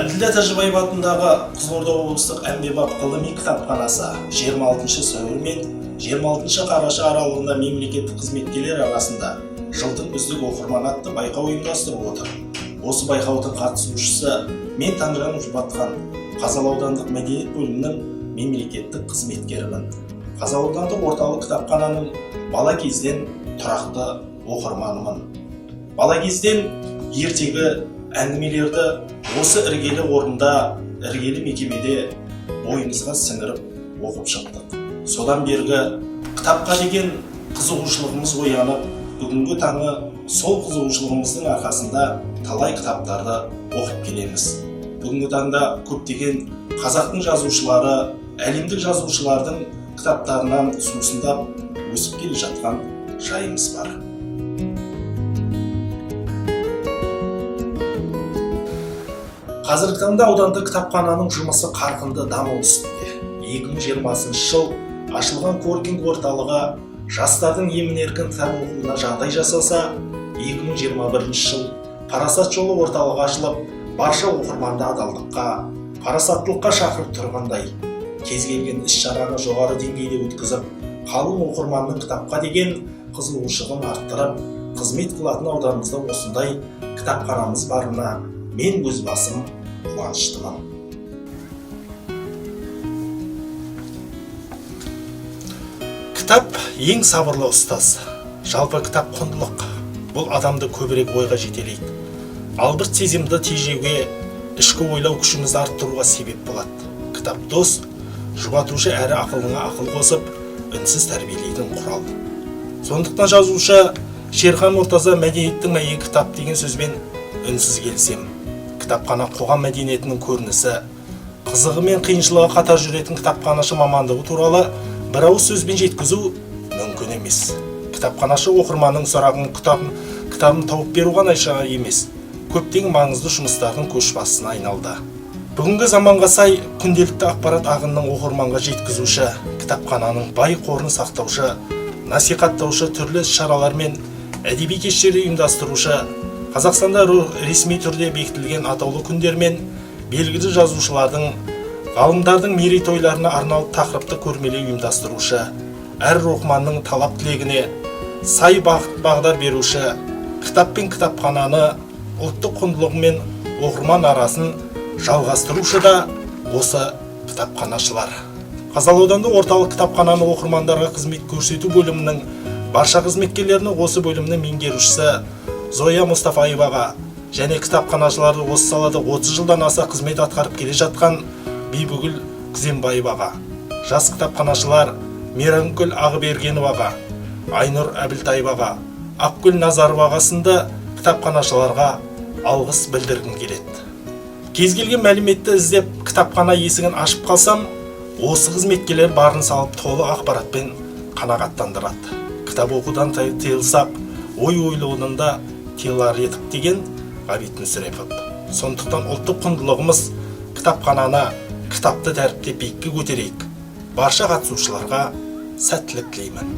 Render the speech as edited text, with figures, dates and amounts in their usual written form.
Әбділда Тәжібаев атындағы Қызылорда облыстық әмбебап ғылыми кітапханасы 26 сәуір мен 26 қараша аралығында мемлекеттік қызметкерлер арасында жылдың үздік оқырманы атты байқау ұйымдастырып отыр. Осы байқаудың қатысушысы мен, Таңжанов Жұбатқан, Қазалы аудандық мәдениет бөлімінің мемлекеттік қызметкерімін. Қазалы аудандық орталық кітапхананың бала кезден тұрақты оқырманымын. Бала кезден ертегі әңгімелерді осы іргелі орында, іргелі мекемеде бойымызға сіңіріп оқып шықтық. Содан бергі кітапқа деген қызығушылығымыз оянып, бүгінгі таңы сол қызығушылығымыздың арқасында талай кітаптарды оқып келеміз. Бүгінгі таңда көптеген қазақтың жазушылары, әлемдік жазушылардың кітаптарынан сусындап өсіп келе жатқан жайымыз бар. Қазіргі таңда аудандық кітапхананың жұмысы қарқынды даму үстінде. 2020 жыл ашылған коворкинг орталығы жастардың емін-еркін кітап оқуына жағдай жасаса, 2021 жыл Парасат жолы орталығы ашылып, барша оқырманды адалдыққа, парасаттылыққа шақырып тұрғандай. Кез келген іс-шараны жоғары деңгейде өткізіп, қалың оқырманның кітапқа деген қызығушылығын арттырып, қызмет қылатын ауданымызда осындай кітапханамыз барына мен өз басым қуаныштымын. Кітап ең сабырлы ұстаз. Жалпы кітап құндылық. Бұл адамды көбірек ойға жетелейді. Албырт сезімді тежеуге, ішкі ойлау күшімізді арттыруға себеп болады. Кітап дос, жұбатушы әрі ақылыңа ақыл қосып, үнсіз тәрбиелейтін құрал. Сондықтан жазушы Шерхан Мұртаза мәдениеттің мәйегі кітап деген сөзбен үнсіз келісем. Кітапхана қоғам мәдениетінің көрінісі, қызығы мен қиыншылығы қатар жүретін кітапханашы мамандығы туралы бір ауыз сөзбен жеткізу мүмкін емес. Кітапханашы оқырманның сұрағын, кітабын тауып беру ғана емес, көптеген маңызды жұмыстардың көшбасшысына айналды. Бүгінгі заманға сай күнделікті ақпарат ағынының оқырманға жеткізуші, кітапхананың бай қорын сақтаушы, насихаттаушы, түрлі іс-шаралар мен әдеби кештер ұйымдастырушы, Қазақстанда ресми түрде бекітілген атаулы күндер мен белгілі жазушылардың, ғалымдардың мерейтойларына арналып тақырыпты көрмелер ұйымдастырушы, әр оқырманның талап тілегіне сай бағыт бағдар беруші, кітап пен кітапхананы, ұлттық құндылығы мен оқырман арасын жалғастырушы да осы кітапханашылар. Қазалы аудандық орталық кітапхананы оқырмандарға қызмет көрсету бөлімінің барша қызметкерлеріне, осы бөлімнің меңгерушісі Зоя Мұстафаеваға және кітапханашыларды осы салада 30 жылдан аса қызмет атқарып келе жатқан Бибігүл Күзембаеваға, жас кітапханашылар Мейрамгүл Ағыбергеноваға, Айнұр Әбілтаеваға, Ақгүл Назароваға сынды кітапханашыларға алғыс білдіргім келеді. Кез келген мәліметті іздеп кітапхана есігін ашып қалсам, осы қызметкерлер барын салып толық ақпаратпен қанағаттандырады. Кітап оқудан тыйылсақ, ой ойлаудан да тыйылар едік деген Ғабит Мүсірепов. Сондықтан ұлттық құндылығымыз кітапхананы, кітапты дәріптеп биікке көтерейік. Барша қатысушыларға сәттілік тілеймін.